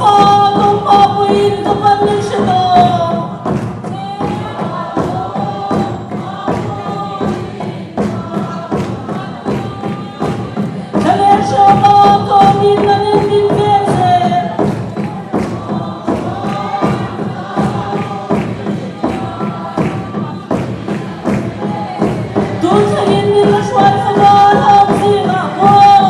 fa kawngpa puiin ka pan min hre tawh. Thlalêr hrawma kawmin an in din vel zel. Tun thlengin min la hruai fapa hlawm zingah maw?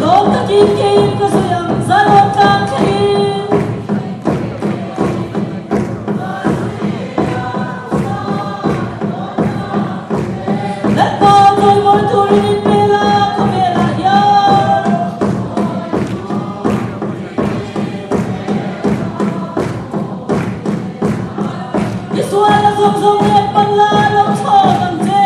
Lawm takin keiin ka zui ang zalawm tlang thlengin. Lalpa chawimawi turin in pe la khawvelah hian. I sual a zawng zawng nen pan la lo chhawn ang che.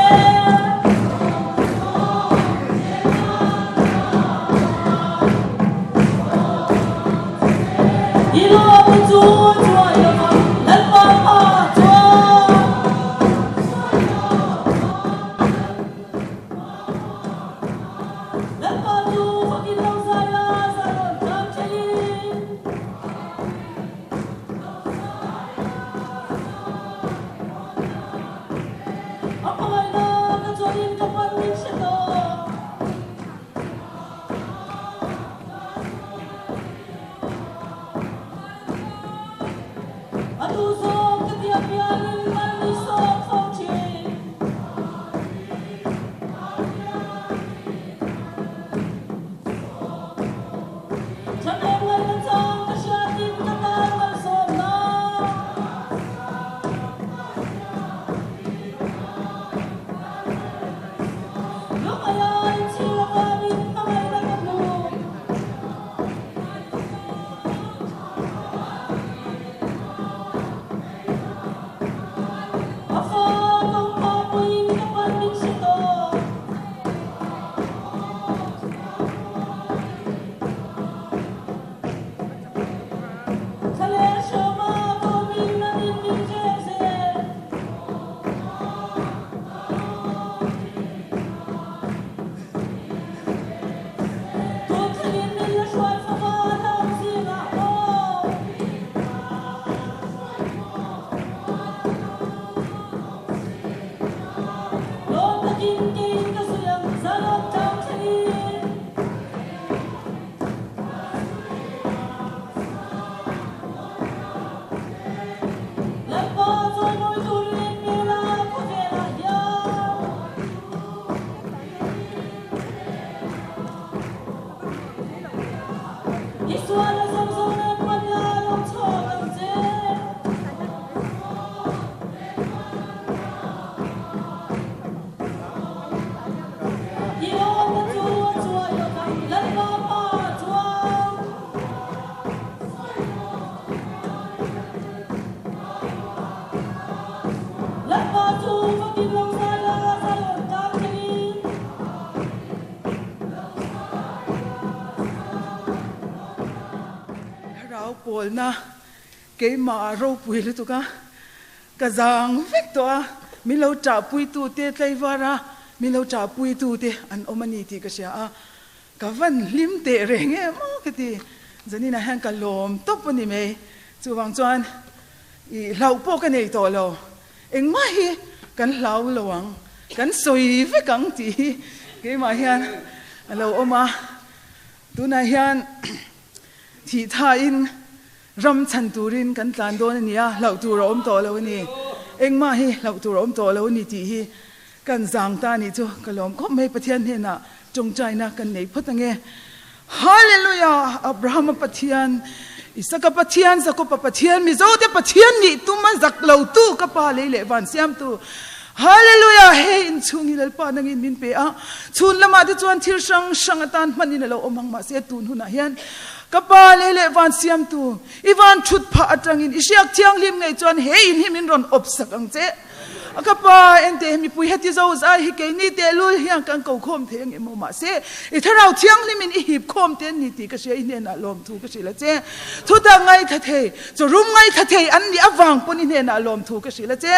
I lawm chu chuai lova Lalpa pa chuan. Lalpa chu fakin lo zai la zai rawn tlang theiin. A hmangaihna ka chuanin ka pan min hre tawh. A tu zawk ka tia piangin mal ni sawk fo thin. Thahnem ngaihna chang ka hriatin ka tan malsawmna. Lungaia inchhir avangin hmangaihna ka hmu. A fa kawngka puiin ka pan min hre tawh. Thlalêr hrawma kawmin an in min veng zel. Tun thlengin min la hruai fapa hlauh zingah maw? Lawm takin keiin ka zui ang zalawm tlang thlengin. Lalpa chawimawi turin in hmel a khawvelah hian. I sual a zawng zawng nen pan la lo chhawk ang che. I lawmna chu a chuai lo vang Lalpa pa chuan. Lalpa chu fakin lo zai la Zion tlang thlengin. Thlarau pawlna keimah ah ropui lutuk a, ka zang vek tawh a, min lo ṭahpuitu te tlaivar a, min lo ṭahpuitu te an awm a ni tih ka hria a, Ka van hlim teh reng em aw ka ti, Zaninah hian ka lawm tawp a ni mai. Chuvang chuan i hlauh pawh ka nei tawh lo, engmah hi kan hlau lo ang, kan sawi vek ang tih hi keimah hian a lo awm a. Tunah hian thih thain ram chhan turin kan tlan dawn a ni a, hlauh tur a awm tawh lo a ni. Engmah hi hlauh tur a awm tawh lo a ni tih hi kan zang ta a nih chu ka lawm khawp mai. Pathian hnenah tawngtaina kan nei phawt ang e. Hallelujah! Abrahama Pathian, Isaka Pathian, Jakoba Pathian, Mizote Pathian nih tuma zak lo tu ka Pa lei leh van siamtu. Hallelujah! Hei inchhung hi Lalpa nangin min pe a, chhun lamah te chuan thil hrang hrang atan hmanin a lo awm ang mahse tun hunah hian Ka Pa lei leh van siamtu, i van thut phah atangin i hriak thianghlim ngei chuan he in hi min rawn awp sak ang che. A ka pa ente mipui heti zo zai hi keini tehlul hian kan ko khawm thei ang emaw mahse i thlarau thianghlimin i hip khawm te an ni tih ka hria i hnenah lawmthu ka hrilh a che. Thutak ngaithla thei, chawrum ngaithla thei an nih avang pawn i hnenah lawmthu ka hrilh a che.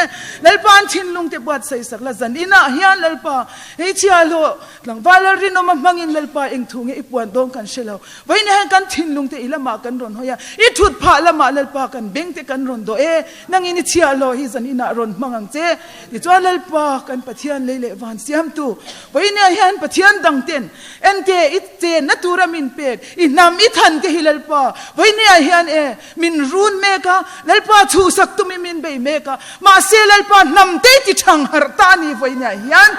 Lalpa an thinlung te buatsaih sak la zan inah hian Lalpa hei chhiahhlawh tlangval Lalrinawma hmangin Lalpa engthu nge i puan dawn kan hre lo. Vawiin hian kan thinlung te i lamah kan rawn hawi a, i thut phah lamah Lalpa kan beng te kan rawn dawh e, nangin i chhiahhlawh hi zan inah rawn hmang ang che. Tichuan Lalpa kan Pathian lei leh van siamtu, vawiin hian Pathian dang ten ente i chenna tura min pek, i hnam i than te hi Lalpa vawiin hian e min run mek a, Lalpa chhuhsak tumi min bei mek a, mahse Lalpa hnam te i ti thang harh ta a ni vawiin hian.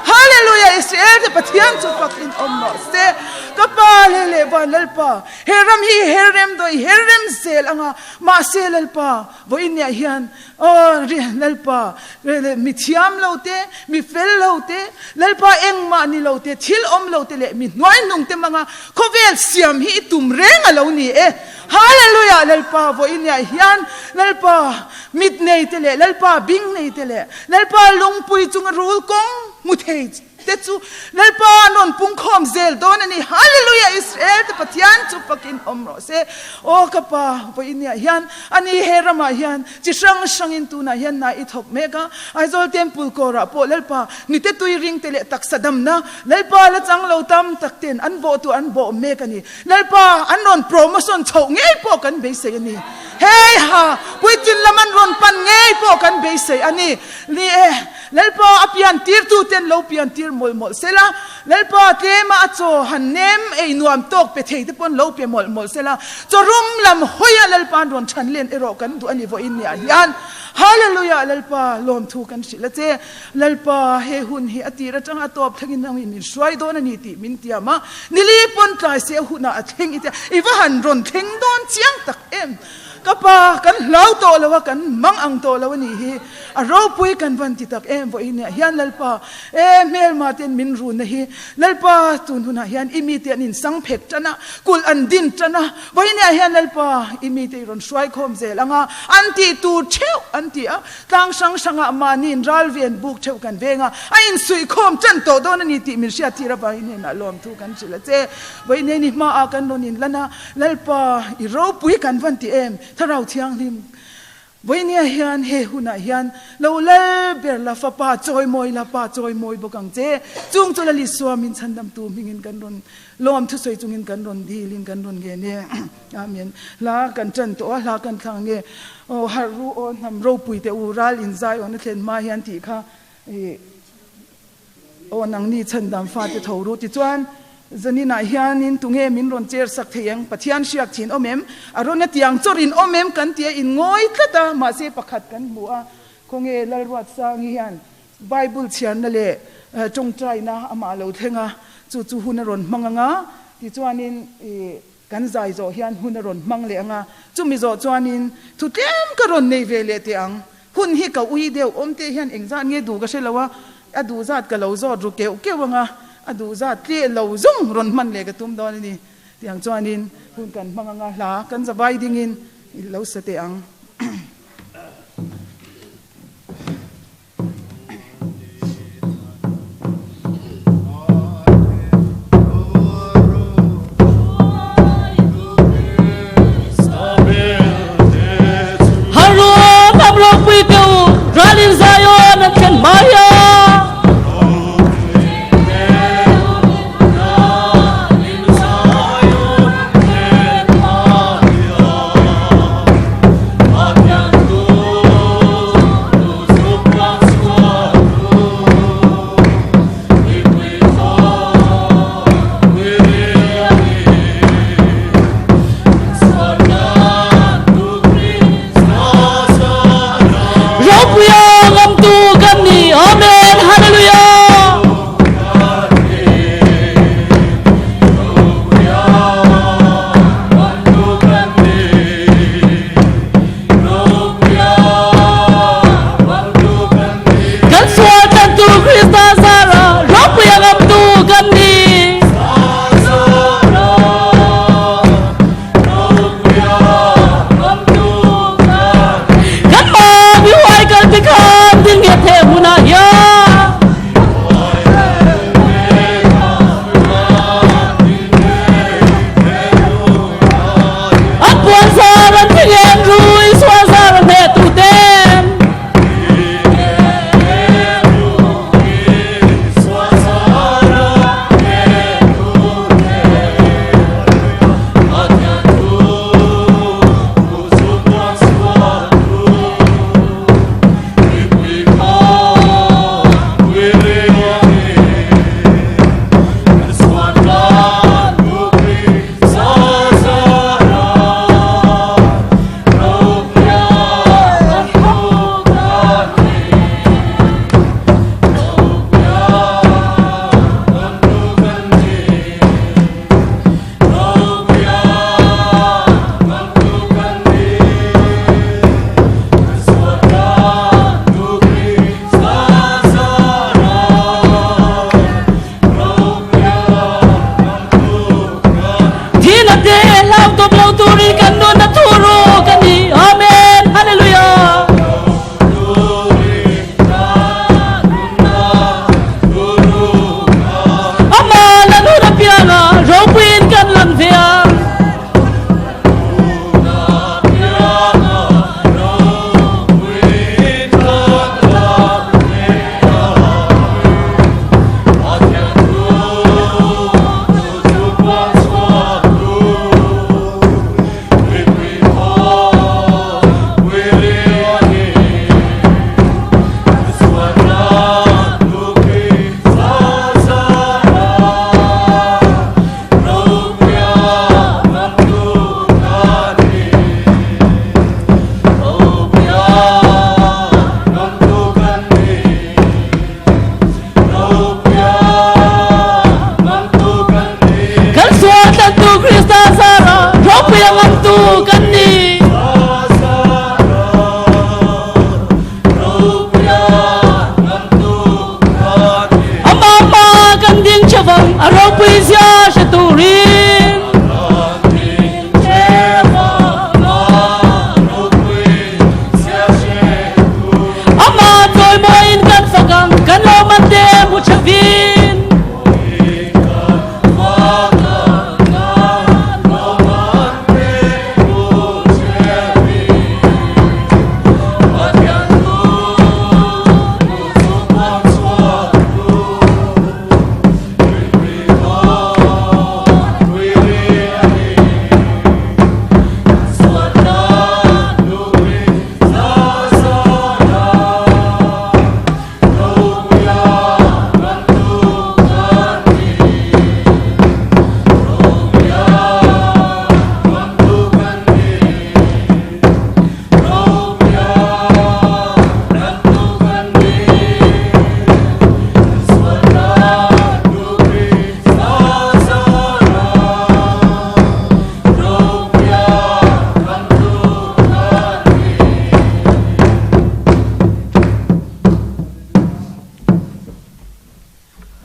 Hallelujah Israel te Pathian chu fak in awm rawh se. Ka pa lei leh van Lalpa, he ram hi i her rem daw i her rem zel anga, mahse Lalpa vawiin hian Aw ri Lalpa, mi thiam lo te, mi fel lo te, Lalpa engmah ni lo te, thil awm lo te leh mi hnuai hnung te hmanga khawvel siam hi i tum reng a lo ni e. Hallelujah! Lalpa vawiiniah hian Lalpa mit nei te leh Lalpa bing nei te leh Lalpa lungpui chunga rul kawng hmu thei te chu Lalpa an rawn pungkhawm zel dawn a ni. Hallelujah! Israel te Pathian chu fakin awm rawh se. Aw ka Pa, vawiiniah hian a ni he ramah hian chi hrang hrangin tunah hian hna i thawk mek a. Aizawl Temple kawrah pawh Lalpa nite tui ring te leh taksa damna Lalpa la chang lo tam tak ten an bawh tur an bawh mek a ni. Lalpa an rawn promotion chhoh ngei pawh kan beisei a ni. Hei ha, puitlin lam an rawn pan ngei pawh kan beisei a ni. Ni e, Lalpa a pian tirtu ten lo pian tir mawlh mawlh sela, Lalpa tlema a chaw han nem ei nuam tawk pe thei te pawn lo pe mawlh mawlh sela, chaw rum lam hawia Lalpa an rawn chhan len erawh kan duh a ni vawiin niah hian. Hallelujah Lalpa lawmthu kan hrilh a che. Lalpa he hun hi a tir atanga a tawp thlengin nangin min hruai dawn a ni tih min tiam a, nili pawn tlai se a hunah a thleng i tia, i va han rawn thleng dawn chiang tak em? Ka pa, kan hlau tawh lo a, kan mang ang tawh lo a nih hi. A ropui kan van ti tak em vawiin ah hian Lalpa, e hmelma ten min runna hi Lalpa tun hunah hian i mite an insang phek tan a, kulh an din tan a, vawiin ah hian Lalpa i mite i rawn hruaikhawm zel ang a, an tih tur theuh an ti a, tlang hrang hrangah mahniin ral ven buk theuh kan veng a, a insuihkhawm tan tawh dawn a ni tih min hriattir avangin hnenah lawmthu kan hrilh a che. Vawiin hei ni hmaah kan rawn inlan a, Lalpa, i ropui kan van ti em? Thlarau Thianghlim, Vawinia hian he hunah hian lo lal ber la, Fapa chawimawi la, Pa chawimawi bawk ang che. Chung chu Lal Isua min chhandamtu hmingin kan rawn lawm thusawi chungin kan rawn dilin kan rawn ngen e. Amen. Hla kan tan tawh a, hla kan thlang nge. Aw harh ru aw hnam ropui teh u, ral in zai awn a thlen hma hian tih kha i Aw nangni chhandam fate tho ru tichuan zaninah hianin tunge min rawn cher sak thei ang? Pathian hriak thin awm em? A rawn a tiang chawr in awm em? Kan tia in ngawi tlat a, mahse pakhat kan hmu a, khawnge Lalruatsangi hian Bible chhiarna leh tawngtaina amah lo thleng a, chu chu hun a rawn hmang ang a, tichuanin i kan zai zawh hian hun a rawn hmang leh ang a, chumi zawh chuanin thu tlem ka rawn nei ve leh teh ang. Hun hi ka ui deuh, awmte hian engzat nge duh ka hre lo a, a duh zat ka lo zawt ru keuh keuh ang a, a duh zat tleh lo zawng rawn hman leh ka tum dawn a ni. Tiang chuanin hun kan hmang ang a, hla kan zavai dingin i lo sa teh ang.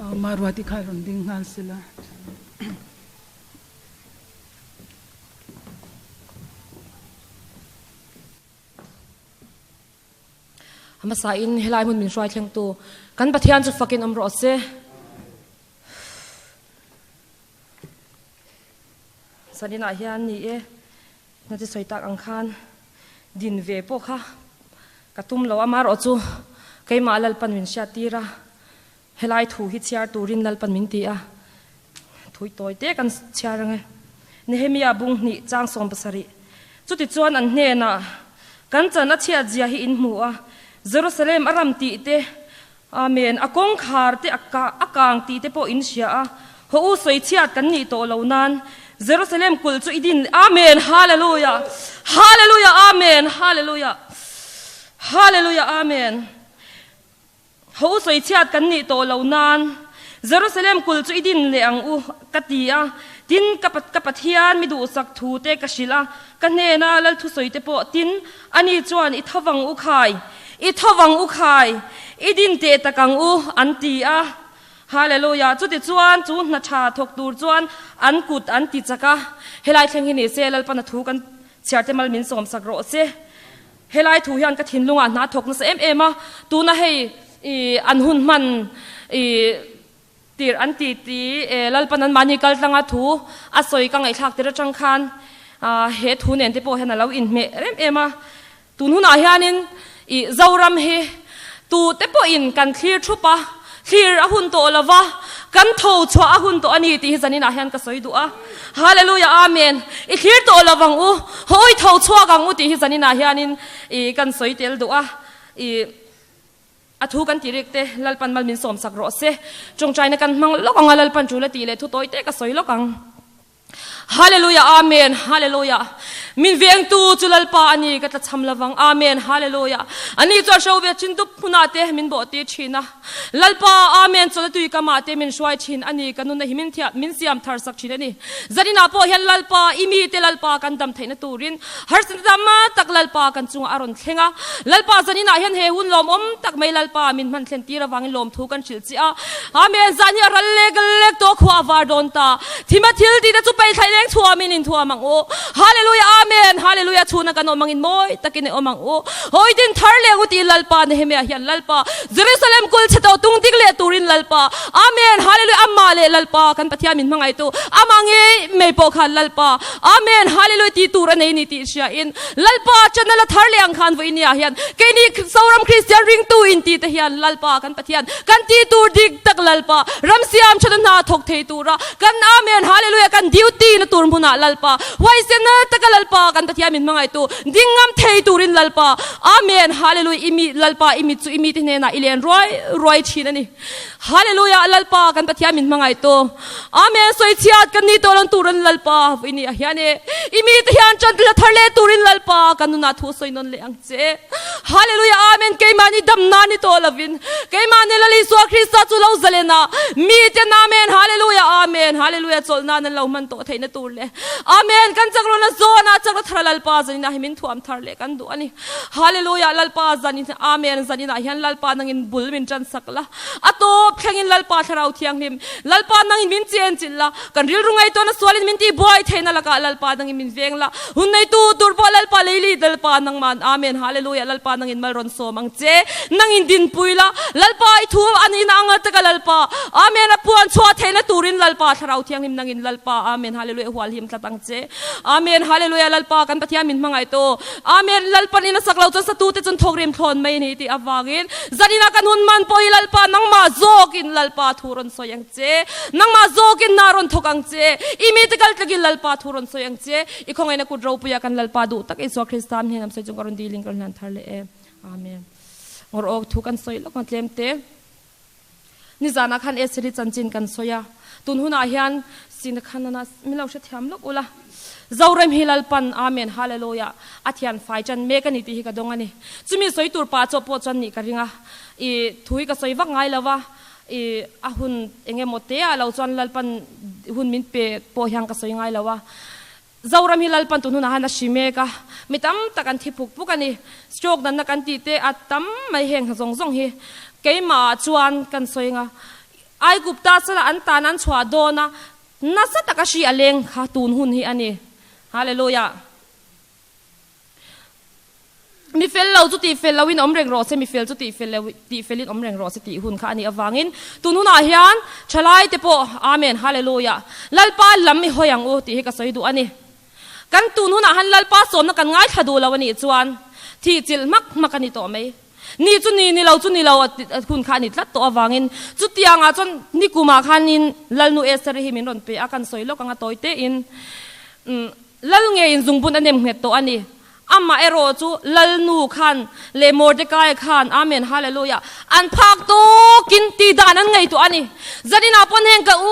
Maruati kha rawn ding nghal sela. Hmasa in helai hmun min hruai thlengtu kan Pathian chu fakin awm rawh se. Zaninah hian ni e, na ti sawi tak ang khan din ve pawh kha ka tum lo a, amaherawhchu keimah Lalpan min hriat tir a, helai thu hi chhiar turin Lalpan min ti a, thui tawi te kan chhiar ang e. Nehemiah bung hnih chang 70. Chutichuan an hnenah, Kan chan a chhiat zia hi in hmu a, Jerusalem a ram tih te, Amen. A kawngkhar te a a kang tih te pawh in hria a, haw u sawi chhiat kan nih tawh lo nan Jerusalem kulh chu i din Amen Hallelujah Hallelujah Amen Hallelujah Hallelujah Amen Haw u sawi chhiat kan nih tawh lo nan Jerusalem kulh chu i din leh ang u ka ti a, tin ka ka Pathian mi duhsak thu te ka hrilh a, ka hnena lal thusawi te pawh tin ani chuan i thovang u khai. I thovang u khai, i din teh tak ang u, an ti a. Hallelujah! Chutichuan chu hna tha thawk tur chuan an kut an ti chak a. Helai thleng hi ni se, Lalpana thu kan chhiar te mal min sawm sak rawh se. Helai thu hian ka thinlungah hna thawk nasa em em a, tuna hei i an hun hman i tir an ti ti e Lalpan an mahni kal tlanga thu a sawi ka ngaihthlak tir atang khan he thu nen te pawh hian a lo inhmeh rem em a. Tun hunah hianin i Zoram hi tute pawhin kan thlir thup a, thlir a hun tawh lo va, kan tho chhuah a hun tawh a ni tih hi zaninah hian ka sawi duh a. Hallelujah Amen! I thlir tawh lo vang u, hawi tho chhuak ang u tih hi zaninah hianin i kan sawi tel duh a. I a thu kan tih rik te Lalpan mal min sawmsak rawh se. Tawngtaina kan hmang lawk ang a, Lalpan tul a tih leh thu tawi te ka sawi lawk ang. Hallelujah Amen Hallelujah Min vengtu chu Lalpa a ni ka tlachham lovang Amen Hallelujah Ani chuan hro ve thin dup hmunah te min bawh tir thin a Lalpa Amen chawlh tui kamah te min hruai thin a ni ka nunna hi min thiah min siam thar sak thin a ni Zaninah pawh hian Lalpa i mite Lalpa kan dam theihna turin harsatna tam tak Lalpa kan chungah a rawn thleng a Lalpa zaninah hian he hun lawmawm tak mai Lalpa min hman thlen tir avangin lawmthu kan hrilh chiah a Amen Zan hi a ral lek lek tawh khua a var dawn ta. Thima thil tih te chu peithlaih leng chhuamin in thuam ang u. Hallelujah Amen Hallelujah chhuna kan awm angin mawi takin i awm ang u. Hawi din thar leh u tih Lalpa Nehemiah hian Lalpa Jerusalem kul chhe tawh tung dik leh turin Lalpa Amen Hallelujah Amah leh Lalpa kan Pathian min hmangaihtu Amah ngei mai pawh khan Lalpa Amen Hallelujah tih tur a nei ni tih hria in Lalpa chana la thar leh ang khan vawinia hian keini Zoram Kristian ringtu in tih te hian Lalpa kan Pathian Kan tih tur dik tak Lalpa, ram siam thana hna thawk thei tura kan Amen Hallelujah kan duty na tur hmunah Lalpa, huaisen taka Lalpa kan Pathian min hmangaihtu ding ngam thei turin Lalpa, Amen Hallelujah i mi Lalpa i mit chu i mite hnenah i len ruai ruai thin a ni. Hallelujah Lalpa kan Pathian min hmangaihtu Amen sawichhiat kan ni tawh lo turin Lalpa vui ni ah hian e i mite hian tan la thar leh turin Lalpa kan nunah thu sawi nawn leh ang che. Hallelujah Amen keimahni damna ni tawh lovin keimahni Lal Isua Krista chu lo zalen a miten Amen Hallelujah Amen Hallelujah chawlh nan an lo hman tawh theihna tur leh Amen kan chakrawna zawnah chakra thar Lalpa zaninah hi min thuam thar leh kan duh a ni Hallelujah Lalpa zanin Amen zaninah hian Lalpa nangin bul min tan sak la a tawp thlengin Lalpa Thlarau Thianghlim Lalpa nangin min chen chilh la Kan rilru ngaihtuahna sualin min tih buai theihna lakah Lalpa nangin min veng la, hun neitu tur pawh Lalpa leili Lalpa nangman Amen Hallelujah Lalpa nangin mal rawn sawm ang che, nangin dinpui la, Lalpa i thu a nihna ang taka Lalpa Amen a puan chhuah theihna turin Lalpa Thlarau Thianghlim nangin Lalpa Amen Hallelujah hual him tlat ang che Amen Hallelujah Lalpa kan Pathian min hmangaih tawh Amen Lalpan in a sak lo chuan satute chuan thawk rim thlawn mai a ni tih avangin zanina kan hun man pawh hi Lalpa nangmah zawkin Lalpa thu rawn sawi ang che. Nangmah zawkin na rawn thawk ang che. I mite kal tlakin Lalpa thu rawn sawi ang che. I khawngaihna kut ropuia kan Lalpa duh tak Isua Krista hnen am sawi chung ka rawn dilin ka rawn hlan thar leh e. Amen. Ngawr awk thu kan sawi lawk ang tlem te. Nizanah khan Eseri chanchin kan sawi a. Tun hunah hian sina khan nana min lo hrethiam lawk ula. Zoram hi Lalpan Amen Hallelujah a thian fai chan mek a ni tih hi ka dawng a ni. Chumi sawi tur pa chaw pawh chuan nih ka ring a. I thu hi ka sawi vak ngai lo va. I a hun eng emaw te ah lo chuan Lalpan hun min pe pawh hian ka sawi ngai lo a. Zoram hi Lalpan tun hunah hian a hri mek a, mi tam tak an thi puk puk a ni. Stroke danna kan tih te a tam mai heng zawng zawng hi keimah ah chuan kan sawi ang a. Aigupta sala an tan an chhuah dawn a, nasa taka hri a leng kha tun hun hi a ni. Hallelujah. Mi fel lo chu tih fel loin awm reng rawh se, mi fel chu tih fel lo tih felin awm reng rawh se tih hun kha a nih avangin tun hunah hian thalai te pawh Amen Hallelujah Lalpa lam i hawi ang u tih hi ka sawi duh a ni. Kan tun hunah han Lalpa sawmna kan ngaithla duh lo a nih chuan thih chilh hmak hmak a ni tawh mai. Ni chu ni, ni lo chu ni lo hun kha a ni tlat tawh avangin chutiangah chuan nikumah khanin Lalnu Esther-i hi min rawn pe a, kan sawi lawk ang a tawi tein. Lal ngeiin zungbun a nem nghet tawh a ni. Amah erawh chu Lalnu khan leh Mordecai khan, Amen, Hallelujah, an phak tawkin tih dan an ngaihtuah a ni. Zaninah pawn heng ka u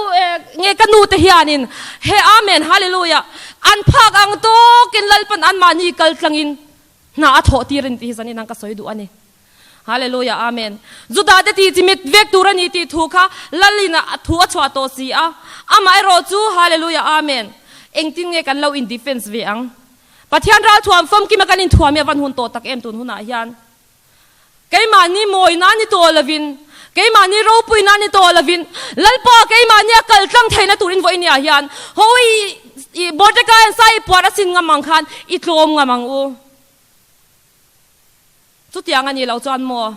nge ka nu te hianin he Amen, Hallelujah, an phak ang tawkin Lalpan anmahni kal tlangin hna a thawh tir a ni tih hi zaninah ka sawi duh a ni. Hallelujah, Amen. Judah te tih chimit vek tur a ni tih thu kha Lalin a thu a chhuah tawh si a. Amah erawh chu, Hallelujah, Amen. Engtin nge kan lo in defense ve ang? Pathian ral thuam famkim a kan inthuam hi a van hun tawh tak em tun hunah hian. Keimahni mawina ni tawh lovin, keimahni ropuina ni tawh lovin, Lalpa keimahni a kal tlang theihna tur in vawiin ah hian hawi i Mordecai an sai i puar a sin ngam ang khan i tlawm ngam ang u. Chutiang a nih loh chuan maw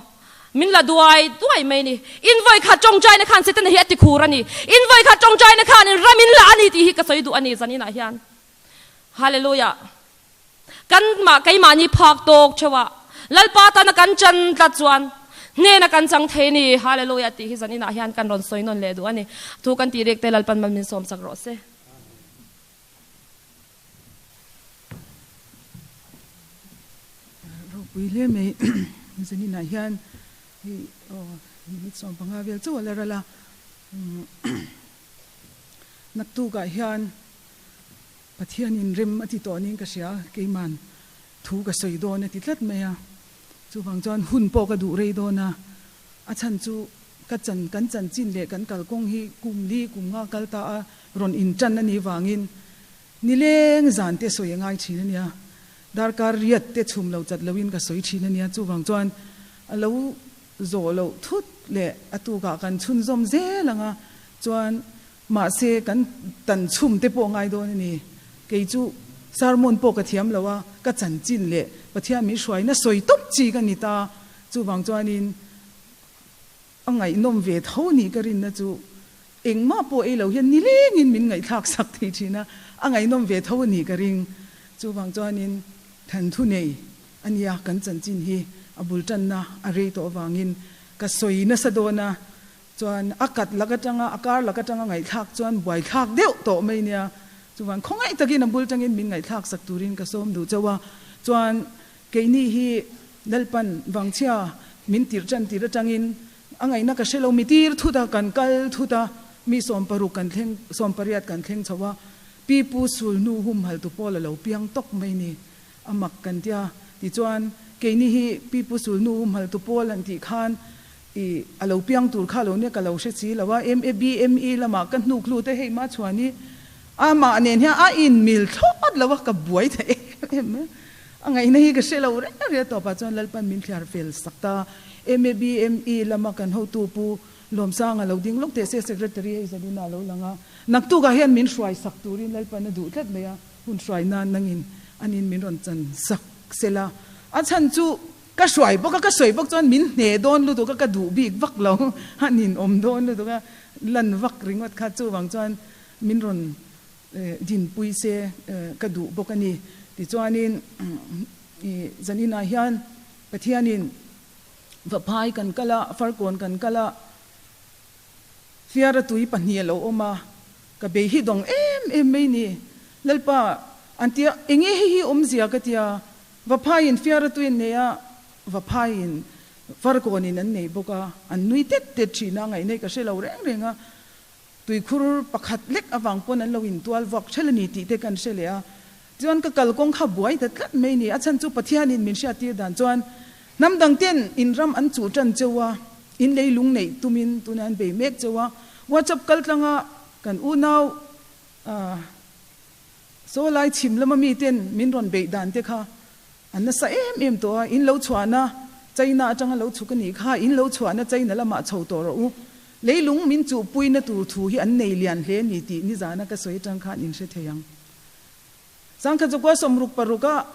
min la duai duai mai ni. In vawi khat tawngtaina khan Setana hi a ti khur a ni. In vawi khat tawngtaina khan in ram in la a ni tih hi ka sawi duh a ni zaninah hian. Hallelujah. Kan mah keimahni phak tawk theuh a Lalpa tana kan chan tlat chuan hnena kan chang thei ni. Hallelujah tih hi zaninah hian kan rawn sawi nawn leh duh a ni. Thu kan tih rek te Lalpan mal min sawm sak rawh se. Ropui hle mai zaninah hian hei aw minute 15 vel chauh a la ral a naktukah hian Pathianin rem a ti tawh niin ka hria keiman thu ka sawi dawn a ti tlat mai a chuvang chuan hun pawh ka duh rei dawn a a chhan chu ka chan kan chanchin leh kan kalkawng hi kum li kum nga kal ta a rawn intan a nih vangin nileng zan te sawi a ngai thin a nia, darkar riat te chhum lo chat loin ka sawi thin a nia, chuvang chuan a lo zawh loh thut leh a tukah kan chhunzawm zel ang a, chuan mahse kan tan chhum te pawh ngai dawn a ni, kei chu sermon pawh ka thiam lo a, ka chanchin leh Pathian min hruaina sawi tawp chi ka ni ta, chuvang chuanin. A ngaihnawm ve tho nih ka rinna chu engmah pawh ei lo hian nilengin min ngaihthlak sak thei thin a, a ngaihnawm ve tho a nih ka ring. Chuvang chuanin Thanthu nei a nia kan chanchin hi a bul tanna a rei tawh avangin ka sawi nasa dawn a, chuan a kat lak atanga a kar lak atanga ngaihthlak chuan buaithlak deuh tawh mai nia. Chuvang khawngaih takin a bul tangin min ngaihthlak sak turin ka sawm duh chauh a, chuan Keini hi Lalpan vangchhia min tirh tan tir atangin a ngaihna ka hre lo, mi tir thut a, kan kal thut a, mi 60 kan thleng, 18 kan thleng chho a, Pi Pu Sulhnu humhaltu pawl a lo piang tawk mai ni, a mak kan tia. Tichuan, keini hi Pi Pu Sulhnu humhaltu pawl an tih khan i a lo piang tur kha lo nia ka lo hre si lo a, MABME lamah ka hnuk hlu te hei ma chhuan hi amah nen hian a inmil thlawt lo a, ka buai ta em em mai a. A ngaihna hi ka hre lo reng reng a tawpah chuan Lalpan min thliar fel sak ta. MABME lama kan hotu Pu Lawmsanga lo ding lawk teh se Secretary hei Zalina a lo lang a. Naktukah hian min hruai sak turin Lalpan a duh tlat mai a, hun hruai nan nangin anin min rawn chan sak sela. A chhan chu ka hruai bawk a, ka sawi bawk chuan min hne dawn lutuk a, ka duh bik vak lo a nin awm dawn lutuk a, lan vak ringawt kha chuvang chuan min rawn dinpui se ka duh bawk a ni. Tichuanin zaninah hian Pathianin Vaphai kan kal a, Farkawn kan kal a, Fiara tui pahnih a lo awm a, ka bei hi dawng em em mai ni. Lalpa, an tia, enge hei hi awmzia ka tia, Vaphaiin Fiara tui an nei a, Vaphaiin Farkawnin an nei bawk a, an nui tet tet thin a, ngaihna hi ka hre lo reng reng a. Tuikhur pakhat lek avang pawn an lo intual vuak ṭhel a ni tih te kan hre leh a. Chuan ka kalkawng kha buai ta tlat mai ni. A chhan chu Pathianin min hriattir dan chuan hnam dang ten in ram an chuh ṭan cheu a, in leilung neih tumin tunah an bei mek cheu a. WhatsApp kaltlanga kan unau saw lai chhim lama miten min rawn beih dan te kha an nasa em em tawh a. In lo chhuahna China atanga lo chhuk a nih kha, in lo chhuahna China lamah chho tawh rawh u. Leilung min chuhpuina tur thu hi an nei lian hle ni tih nizana ka sawi atang khan in hre thei ang. Sangkhat zakua 66 a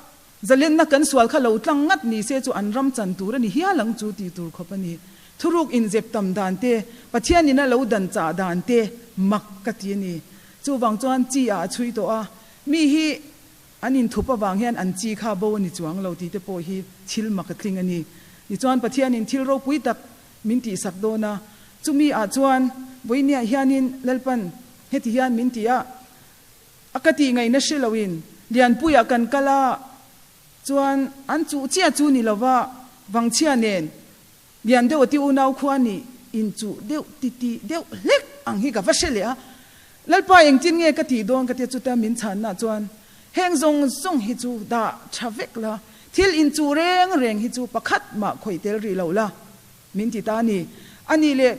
zalenna kan sual kha lo tlang ngat ni se chu an ram chan tur a ni hial ang chu tih tur khawp a ni. Thuruk inzep tam dan te, Pathian in a lo dan chah dan te mak ka ti a ni. Chuvang chuan chi ah a chhui tawh a, mi hi an inthup avang hian an chi kha bo a ni chuang lo tih te pawh hi thil mak a tling a ni. Tichuan Pathian in thil ropui tak min tihsak dawn a, chumi ah chuan vawinia hianin Lalpan heti hian min ti a, a ka tih ngaihna hre loin Lianpuiah kan kal a, chuan an chuh chiah chu ni lova Vangchhia nen Lian deuh ti unau khua nih inchuh deuh ti tih deuh hlek ang hi ka va hre leh a, Lalpa engtin nge ka tih dawn ka tia chuta min chhanna chuan heng zawng zawng hi chu dah tha vek la, thil inchuh reng reng hi chu pakhat mah khawih tel rih lo la min ti ta a ni. A nih leh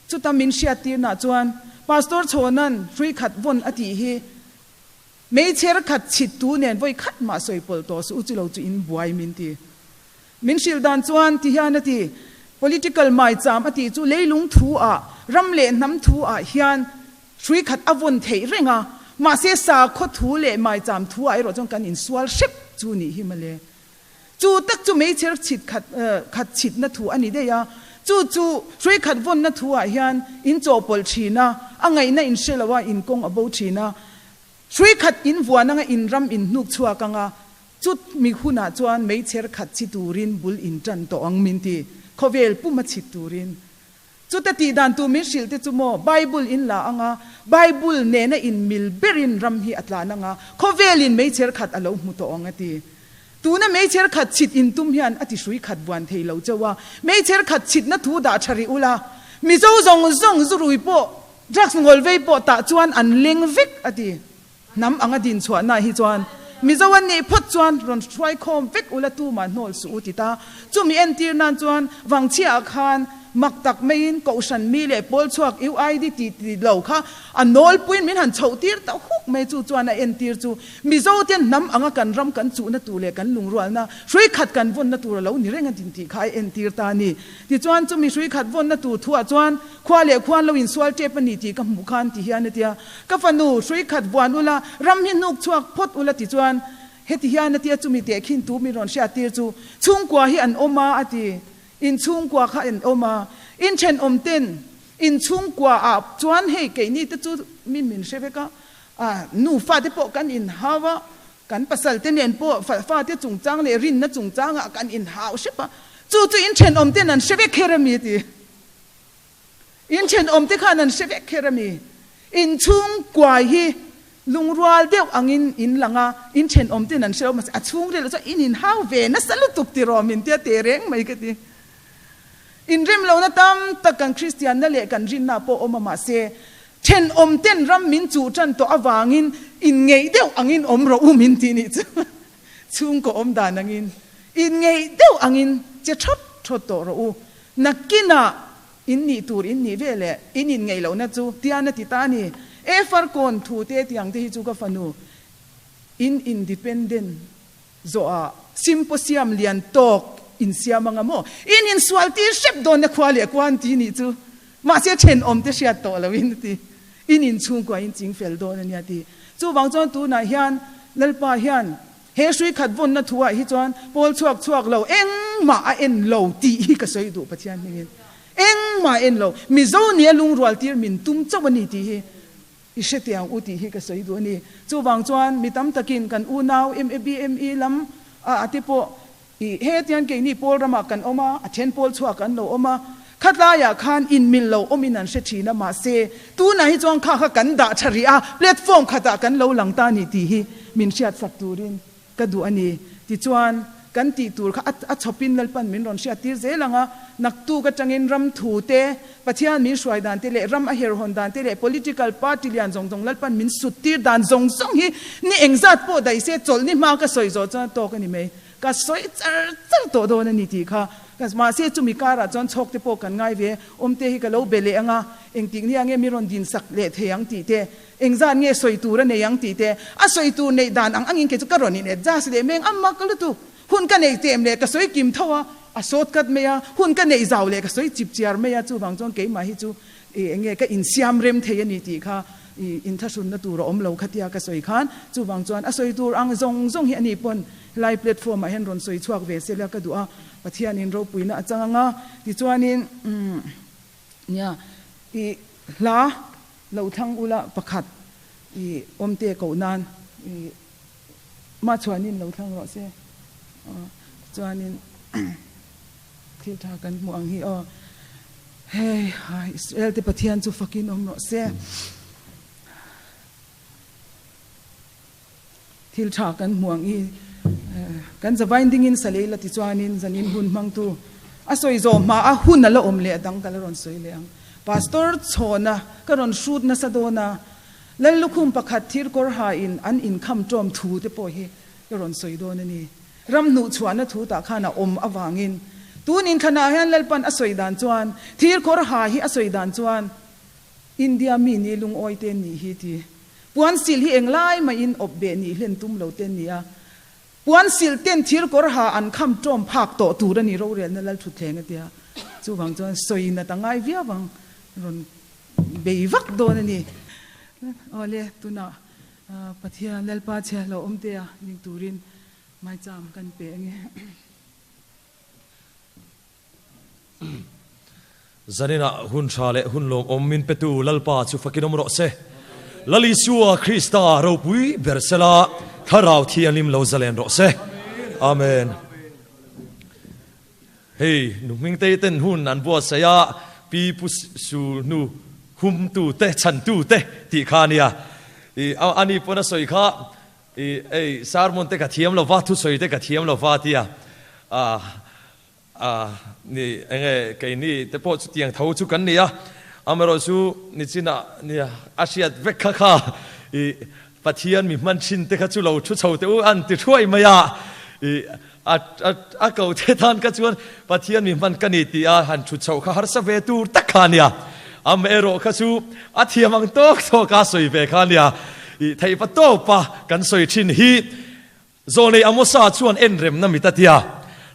chuta min hriat tirna chuan Pastor Chhawnan hrui khat vawn a tih hi meichher khat chhit tu nen vawi khat mah sawi pawlh tawh suh u chu lo chu in buai min ti. Min hrilh dan chuan ti hian a ti, Political maicham a tih chu leilung thu ah, ram leh hnam thu ah hian hrui khat a vawn theih reng a, mahse sakhaw thu leh maicham thu ah erawh chuan kan insual hrep chu nih hi mawle. Chu tak chu meichher chhit khat khat chhitna thu a ni daih a, chu chu hrui khat vawnna thu ah hian in chawhpawlh thin a, a ngaihna in hre lo a, in kawng a bo thin a, hrui khat in vuan anga in ram in hnuk chhuak anga, Chut mi hunah chuan meichher khat chhi turin bul in tan tawh ang min ti, khawvel puma chhit turin. Chuta tih dan tur min hrilh te chu maw, Bible in la anga, Bible nena in mil berin ram hi a tlan anga, khawvelin meichher khat a lo hmu tawh ang a ti. Tuna meichher khat chhit in tum hian a ti hrui khat buan thei lo chauh a, meichher khat chhitna thu dah tha rih ula, Mizo zawng zawng zurui pawh, drugs ngawlvei pawh tah chuan an leng vek a ti. Hnam anga din chhuahna hi chuan Mizo an nih phawt chuan rawn hruai khawm vek ula tumah hnawl suh u ti ta. Chumi entir nan chuan Vangchhiaah khan mak tak maiin Kohhran mi leh pawl chhuak UID ti ti lo kha a nawlpuiin min han chhoh tir ta huk mai chu chuan a entir chu Mizo ten hnam anga kan ram kan chuhna tur leh kan lungrualna hrui khat kan vawnna tur a lo ni reng a din tih kha a entir ta a ni. Tichuan chumi hrui khat vawnna tur thuah chuan Khua leh khuan lo insual tep a ni tih ka hmuh khan ti hian a tia, Ka fanu, hrui khat vuan ula, ram hi hnuk chhuak phawt ula ti chuan heti hian a tia chumi teh khin tu min rawn hriat tir chu chhungkua hi an awm a a ti. In chhungkua kha an awm a, in thenawm ten in chhungkua ah chuan hei keini te chu min min hre vek a, a nu fate pawh kan inhau a, kan pasal te nen pawh fate chungchang leh rinna chungchang ah kan inhau hrep a, chu chu in thenawm ten an hre vek kher a mi a ti. In thenawmte khan an hre vek kher a mi? In chhungkuai hi lungrual deuh angin in lang a, in thenawmte'n an hre lo mahse a chhungril ah chuan in inhau ve nasa lutuk tiraw min tia teh reng mai ka ti. In rem lohna tam tak kan Kristianna leh kan rinna pawh awm a mahse thenawmte'n ram min chuh tan tawh avangin in ngeih deuh angin awm rawh u min tih nih chu chhungkaw awm dan angin in ngeih deuh angin che thawt thawt tawh rawh u. Nakinah in nih tur in nih ve leh in inngeih lohna chu tian a ti ta a ni. E Farkawn thu te tiang te hi chu ka fanu in independent zawhah symposium lian tawk in siam anga maw? In insual tir hrep dawn na khua leh kuan ti nih chu mahse thenawm te hriat tawh lo in a ti. In inchhungkua in ching fel dawn a nia ti. Chuvang chuan tunah hian Lalpa hian He hrui khat vawnna thuah hi chuan pawl chhuak chhuak lo engmah a en lo tih hi ka sawi duh Pathian hmingin. Engmah a en lo. Mizo nia lungrual tir min tum chauh a ni tih hi i hre teh ang u tih hi ka sawi duh a ni. Chuvang chuan mi tam takin kan unau MABME lam ah te pawh i hetiang keini pawl ramah kan awm a, a then pawl chhuak an lo awm a, khatlaiah khan inmil lo awmin an hre thin a, mahse tunah hi chuan kha kha kan dah tha rih a, platform khatah kan lo lang ta a ni tih hi min hriatsak turin ka duh a ni. Tichuan, kan tih tur kha a chhawpin Lalpan min rawn hriattir zel ang a, naktuk atangin ram thu te, Pathian min hruai dan te leh ram a herhawn dan te leh political party lian zawng zawng Lalpan min sut tir dan zawng zawng hi ni engzat pawh daih se chawlhni hma ka sawi zawh chuan a tawk a ni mai. Ka sawi char char tawh dawn a ni tih kha. Mahse chumi karah chuan chhawk te pawh kan ngai ve, awmte hi ka lo be leh ang a, engtik nia nge mi rawn din sak leh thei ang tih te, engzat nge sawi tur a nei ang tih te, a sawi tur neih dan ang angin kei chu ka rawn in adjust leh meng a mak lutuk. Hun ka neih tlem leh ka sawi kim tho a. a sawt kat mai a, hun ka neih zau leh ka sawi chip chiar mai a, chuvang chuan keimah hi chu i enge ka insiam rem thei a ni tih kha i inthlahrunna tur a awm lo khatia ka sawi khan chuvang chuan a sawi tur ang zawng zawng hi a ni pawn helai platform ah hian rawn sawi chhuak ve se la ka duh a, Pathianin ropuina a chang ang a, tichuanin umm nia i hla lo thlang ula pakhat i awmte koh nan i mah chhuanin lo thlang rawh se aw tichuanin thil tha kan hmuh ang hi aw hei hai Israel te Pathian chu fakin awm rawh se. Thil tha kan hmu ang i kan zavain dingin sa lei la tichuanin zanin hun hmangtu a sawi zawh hma a hun a la awm leh a dang ka la rawn sawi leh ang. Pastor chhawna ka rawn hrut nasa dawn a, Lal lukhum pakhat thir kawr ha in an inkham tawm thu te pawh hi ka rawn sawi dawn a ni. Ram hnuhchhuahna thu tah khan a awm avangin tun inthlanah hian Lalpan a sawi dan chuan thir kawr ha hi a sawi dan chuan India mi ni lungawi te nih hi ti. Puan sil hi englai maiin awp beh nih hlen tum lo te nia. Puan sil ten thir kawr ha an kham tawm phak tawh tur a ni rorelna lal thutthleng a tia. Chuvang chuan sawi nat a ngai viau ang rawn bei vak dawn a ni. Awle tunah Pathian Lalpa chhia lo awm te a ning turin maicham kan pe ange. Zaninah hun tha leh hun lawmawm min petu Lalpa chu fakin awm rawh se. Lal Isua Krista ropui ber sela Thlarau Thianghlim lo zalen rawh se. Amen. Hei nu hmingtei ten hun an buatsaih a, pi pu su hnu hum tu te chhan tu te tih kha ania. I ani pawn a sawi kha i ei sermon te ka thiam lova thusawi te ka thiam lova tia. A A ni, enge keini te pawh chutiang tho chu kan ni a, amaherawh chu nichinah nia a hriat vek kha kha i Pathian mi hman thin te kha chu lo thu chho teh u an ti thuai mai a, i a a ko te tan kha chuan Pathian mi hman ka ni tih a han thu chhoh kha harsa ve tur tak kha a nia, amaherawh kha chu a thiam ang tawk tawk a sawi ve kha a nia, i theihpa tawpa kan sawi thin hi. Zawnei Amosa chuan en remna mit a ti a.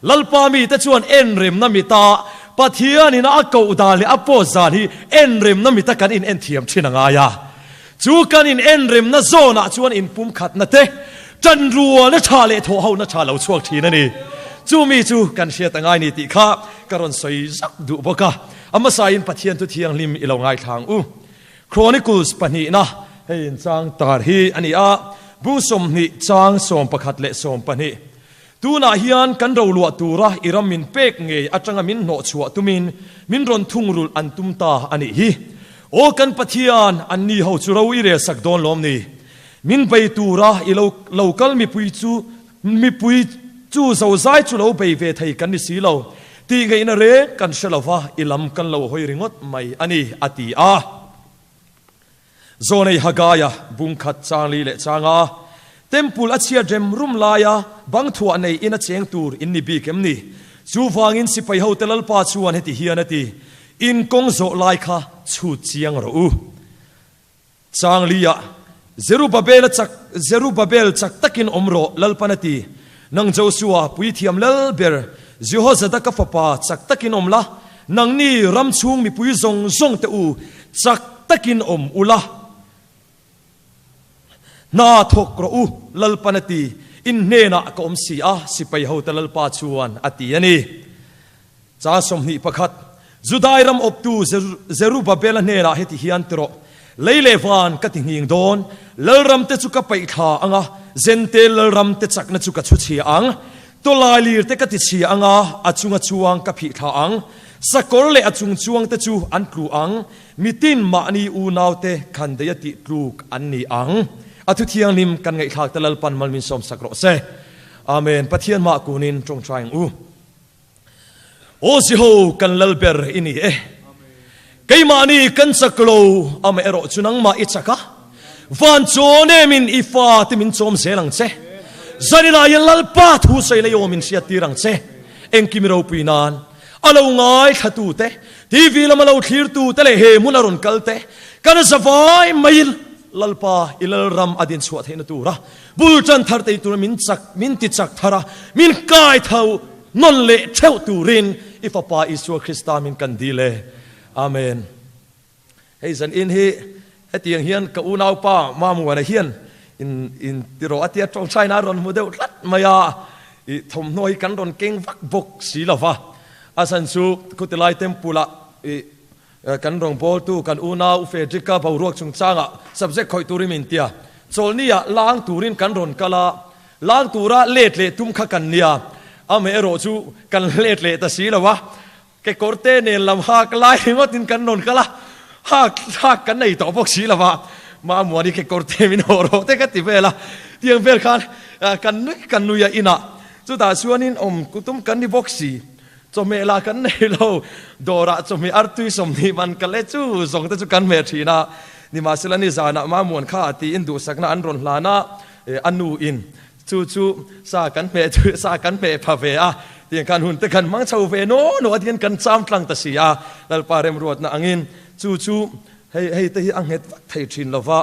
Lalpa mite chuan en remna mita Pathianin a koh dan leh a post zan hi en remna mita kan in en thiam thin a ngai a. Chu kan in en remna zawnah chuan inpumkhatna te, tanrualna tha leh thawhhona tha lo chhuak thin a ni. Chu mi chu kan hriat a ngai ni tih kha ka rawn sawi zak duh bawk a. Amosa-in Pathian thu thianghlim i lo ngaithlang u. Chronicles pahnihna hei inchang tar hi a ni a, bung 20 chang 11 leh 12. Tunah hian kan roluah tura i ram min pek ngei atanga min hnawhchhuah tumin min rawn thungrulh an tum ta a nih hi. Aw kan Pathian, anni ho chu ro i relsak dawn lawm ni? Min bei tura i lo lo kal mipui chu mipui chu zozai chu lo bei ve thei kan ni si lo. Tih ngaihna reng kan hre lo va, i lam kan lo hawi ringawt mai a ni, a ti a. Zawnei Hagaia bung khat chang li leh chang a, Temple a chhiat rem rum laia bang thuah nei in a cheng tur in ni bik em ni? Chuvangin sipai hote Lalpa chuan heti hian a ti, In kawng zawh lai kha chhut chiang rawh u. Chang liah, Zerubabel a chak, Zerubabel chak takin awm rawh, Lalpan a ti. Nang Josua, puithiam lal ber, Jehozadaka fapa, chak takin awm la, nangni ram chhung mipui zawng zawng te u, chak takin awm u la. Hna thawk rawh u, Lalpan a ti, in hnenah ka awm si a, sipai hote Lalpa chuan a ti a ni. Chang 21, Judai ram awptu Zerubabela hnenah heti hian ti rawh, Lei leh van ka ti nghing dawn, lalram te chu ka paih thla ang a, Zentel lalram te chakna chu ka chhu chhia ang, tawlailir te ka ti chhia ang a, a chunga chuang ka phih thla ang, sakawr leh a chung chuang te chu an tlu ang, mitin mahni unau te khandeia tih tluk an ni ang. A thu thianghlim kan ngaihthlak te Lalpan mal min sawmsak rawh se. Amen. Pathian mah kunin tawngtai ang u. Aw Ziho kan lal ber i ni e. Keimahni kan chak lo, amah erawh chu nangmah i chak a. Van chawn emin i fa te min chawm zel ang che. Zanilai hian Lalpa thu sawi lei aw min hriattir ang che. Engkim ropui nan a lo ngaithla te, TV lama lo thlir tu te leh he hmun a rawn kal te, kan zavai maiin Lalpa i Lalram a dinchhuah theihna tura bul tan thar tei tura min chak, min ti chak thar a, min kai tho. nawn leh theuh turin i Fapa Isua Krista min kan dil e. Amen. Hei zan in hi hetiang hian ka unaupa Mamuana hian in in ti rawh a tia tawngtaina a rawn hmu deuh tlat mai a, i thawmhnaw hi kan rawn keng vak bawk si lo va, a chhan chu Khutilai Temple ah i Kan rawngbawltu kan unau Frederick-a boruak chungchangah subject khawih turin min ti a, chawlhniah lang turin kan rawn kal a, lang tura let leh tum kha kan nia, amaherawh chu kan let leh ta si lo a, kekawrte nen lam hak lai ringawtin kan rawn kal a, hak hak kan nei tawh bawk si lo a, Mamuani kekawrte min haw rawh te ka ti vel a, tiang vel khan kan nui kan nui a inah chutah chuanin awm tum kan ni bawk si. Chawhmeh lah kan nei lo, dawrah chawhmeh artui 20 man ka le chu zawng te chu kan hmeh thin a. Nimahsela nizanah Mamuan kha tiin duhsakna an rawn hlan a, a nu in chu chu sa kan hmeh chu sa kan hmeh pha ve a, tiang khan hun te kan hmang chho ve naw naw a tihian kan cham tlang ta si a, Lalpa remruatna angin chu chu hei hei te hi a nghet vak thei thin lo va,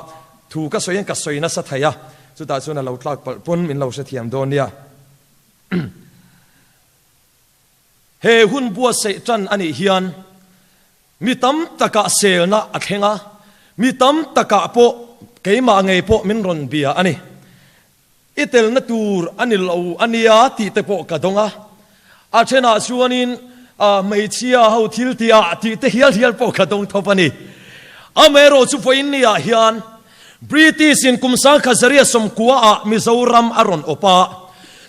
thu ka sawiin ka sawi nasa thei a, chutah chuan a lo tlak palh pawn min lo hrethiam dawn nia. He hun buatsaih tan a nih hian mi tam takah selna a thleng a, mi tam takah pawh keimah ngei pawh min rawn bia a ni. I telna tur a ni lo a nia tih te pawh ka dawng a, a thenah chuanin hmeichhia ho thil tihah tih te hial hial pawh ka dawng thawp a ni. Amaherawhchu vawiin niah hian British in kum 1990 ah Mizoram a rawn awp a,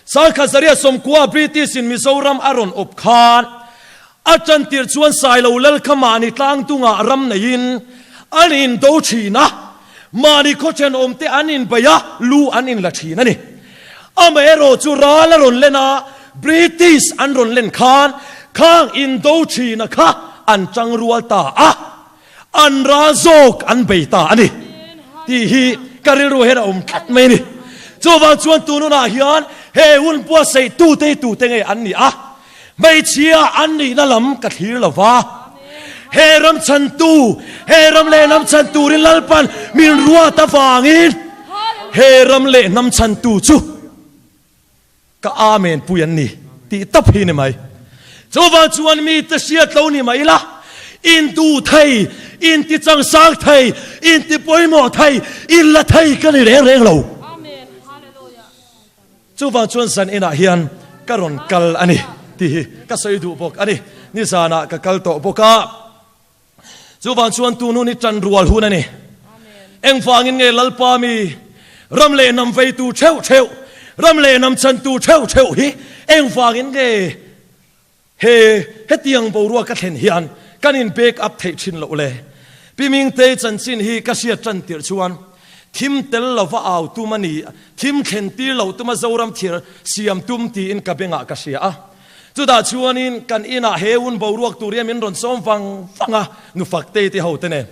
1990 British in Mizoram a rawn awp khan a tantir chuan Sailo lal kha mahni tlangdungah ram neiin an indo thin a, mahni khaw thenawmte an inbeih a, lu an inla thin a ni. Amaherawh chu ral a rawn len a, British an rawn len khan khang indo thina kha an tangrual ta a. An ral zawk an bei ta a ni tih hi ka rilru hian a awm tlat mai a ni. Chuvang chuan tun hunah hian he hun buatsaih tute hi tute nge an ni a, hmeichhia an nihna lam ka thlir lo va, he ram chhantu, he ram leh hnam chhan turin Lalpan min ruat avangin he ram leh hnam chhantu chu Ka Amen pui an ni tih tawp hi ni mai. Chuvang chuan mite hriat lo ni mai ila, in duh thei, in ti changsang thei, in ti pawimawh thei, in la thei ka ni reng reng lo. Chuvang chuan zan inah hian ka rawn kal a ni tih hi ka sawi duh bawk a ni. Nizanah ka kal tawh bawk a. Chuvang chuan tun hun hi tan rual hun a ni. Engvangin nge Lalpa mi ram leh hnam veitu theuh theuh, ram leh hnam chantu theuh theuh hi engvangin nge he hetiang boruak ka thlen hian kan in back up theih thin loh le? Pi Mingtei chanchin hi ka hriat tan tirh chuan thim tel lova au tum a ni, thim thlen tir loh tuma Zoram thir siam tum tiin ka bengah ka hria a. Chutah chuanin kan inah he hun boruak tur hian min rawn sawm vang vang a, nu Faktei te ho te nen.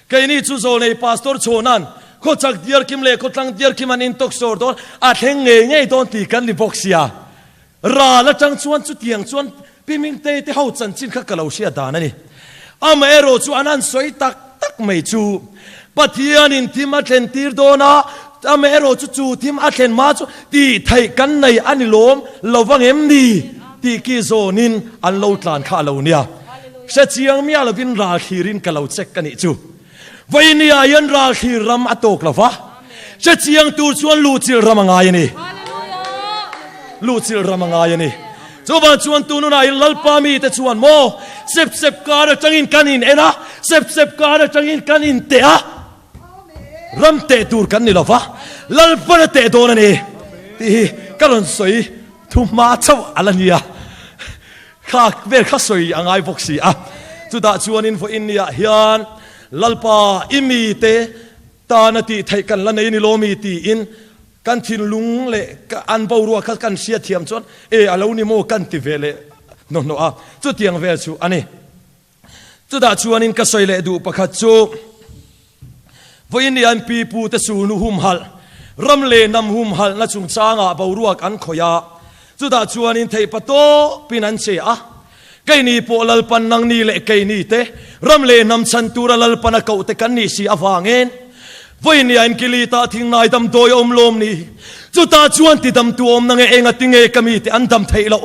Keini chu Zawlnei Pastor Chhawna'n khawchak diarkim leh khawtlang diarkim an intawk sawr dawn, a thleng ngei ngei dawn tih kan ni bawk sia. Ral atang chuan chutiang chuan Pi Mingtei te ho chanchin kha ka lo hriat dan a ni. Amaherawh chu an han sawi tak tak mai chu Pathianin thim a thlen tir dawn a, amaherawh chu chu thim a thlen hma chu tih theih kan nei a ni lawm lo vang em ni tih ki zawnin an lo tlan kha a lo nia. Hre chiang miah lovin ral thlirin ka lo check ka nih chu. Vawinia hian ral thlir ram a tawk lo va, hre chiang tur chuan luhchilh ram a ngai a ni. Luhchilh ram a ngai a ni. Chuvang chuan tununah in Lalpa mite chuan maw sep sep kar atangin kan in en a, sep sep kar atangin kan in teh a, ram teh tur kan ni lova, Lalpan a teh dawn a ni tih hi ka rawn sawi thu hma chauh a la nia. Kha vel kha sawi a ngai bawk si a. Chutah chuanin vawiin niah hian Lalpa i mite tana tih theih kan la nei ni lawmi tiin Kan thinlung leh an boruak kha kan hriatthiam chuan e a lo ni maw kan ti ve leh hnawhhnawh a, chutiang vel chu a ni. Chutah chuanin ka sawi leh duh pakhat chu vawiin ni an pi pu te sulnu humhalh, ram leh hnam humhalhna chungchangah boruak an khawih a, chutah chuanin theihpa tawpin an che a, keini pawh Lalpan nangni leh keini te ram leh hnam chhan tura Lalpan a koh te kan nih si avangin vawiin ni a inkilita thingnai damdawi a awm lawm ni? Chutah chuan tidamtu awmna nge enga tinge ka mite an dam theih loh?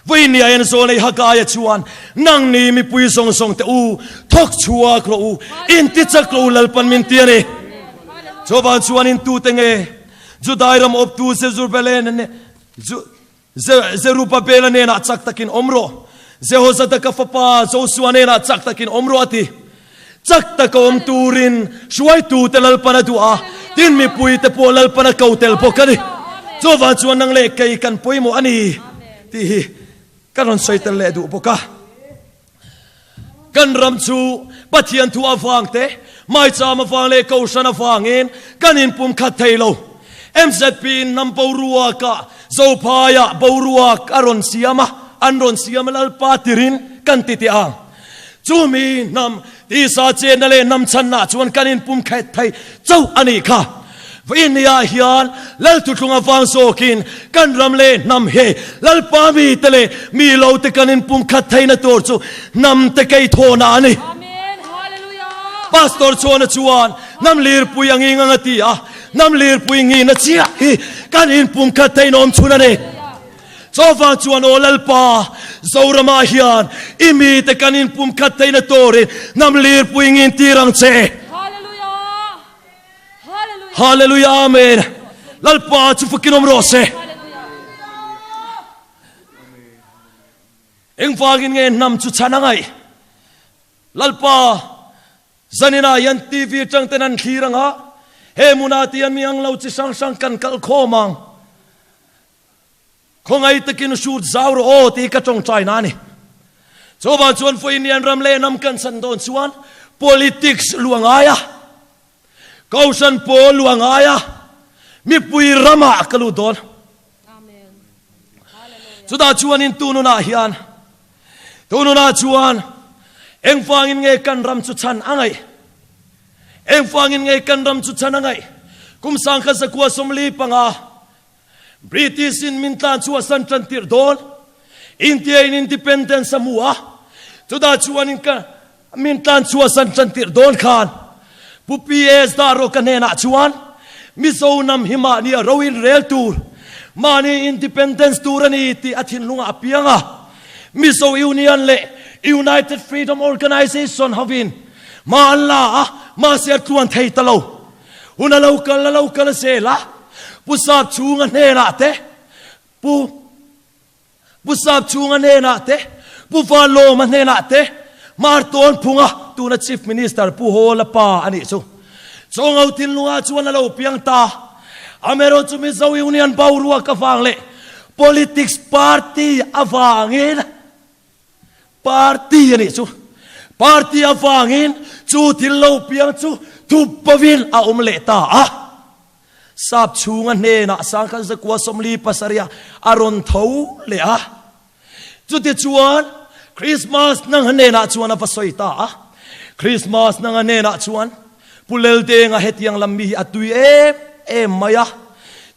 Vawinia en zawl nei Hagaia chuan, Nangni mipui zawng zawng te u, thawk chhuak rawh u, inti chak rawh u Lalpan min ti a ni. Chuvang chuan in tute nge Judai ram awptu Zerubabela hnenah chak takin awm rawh, Jehozadaka fapa Josua hnenah chak takin awm rawh a ti. Chak taka awm turin hruaitute Lalpan a duh a, tin mipuite pawh Lalpan a ko tel bawk a ni. Chuvang chuan nang leh kei kan pawimawh a ni tih hi ka rawn sawi tel leh duh bawk a. Kan ram chu Pathian thu avang te, maicham avang leh kohhran avangin kan inpumkhat thei lo. MZP in hnam boruakah Zophaiah boruak a rawn siam a, an rawn siam a Lalpa tirin kan ti teh ang. Chumi hnam tisa chenna leh hnam chhanna chuan kan inpum khet thei chauh a nih kha. Vawiinniah hian Lal Thutlung avang zawkin kan ram leh hnam hi Lalpa mite leh mi lote kan inpum khat theihna tur chu hnam te keithawhna a ni. Pastor Chhuana chuan hnam lirpui a nging ang a ti a, hnam lirpui ngihna chiah hi kan inpum khat theihna awm chhun a ni. Chawvang chuan aw Lalpa, Zoramah hian i mite kan inpumkhat theihna turin hnam lirpui ngin tir ang che. Hallelujah Amen. Lalpa chu fakin awm rawh se. Engvangin nge hnam chu chhan a ngaih? Lalpa, zaninah hian TV atang ten an thlir ang a, he hmunah tihian mi ang lo chi hrang hrang kan kal khawm ang. Khawngaih takin hrut zau rawh aw tih ka tawngtai na a ni. Chuvang chuan Fuinian ram leh hnam kan chan dawn chuan politics lu a ngai a, Kohhran pawl lu a ngai a, mipui ramah ka lut dawn. Chutah chuanin tununah hian tununah chuan engvangin nge kan ram chu chan a ngaih? Engvangin nge kan ram chu chan a ngaih? Kum 1945 British in min tlan chu a san tan tirh dawn. India in independence a hmu a, chutah chuan in ka min tlan chu a san tan tirh dawn khan Pu PS Dahrawka hnenah chuan Mizo hnam hi mahni a ro in rel tur, mahni independence tur a ni tih a thinlungah a piang a. Mizo Union leh United Freedom Organisation hovin hma an la a, mahse a tluan thei ta lo. Hun a lo kal a lo kal zel a, Pu Sap chhunga hnenah te, Pu Pu Sap chhunga hnenah te, Pu Vanlawma hnenah te, Martawn Phunga, tuna Chief Minister Pu Hawla pa a nih chu. Chawngo thinlungah chuan a lo piang ta. Amaherawhchu chu Mizo Union boruak avang leh Politics Party avangin Party a nih chu. Party avangin chu thil lo piang chu thup bovin a awm leh ta a. Sap chhunga hnenah 1947 a rawn tho leh a. Chutichuan Christmas nang hnenah chuan a va sawi ta a. Christmas nang hnenah chuan Pu Leldenga hetiang lam mi hi a tui em em mai a.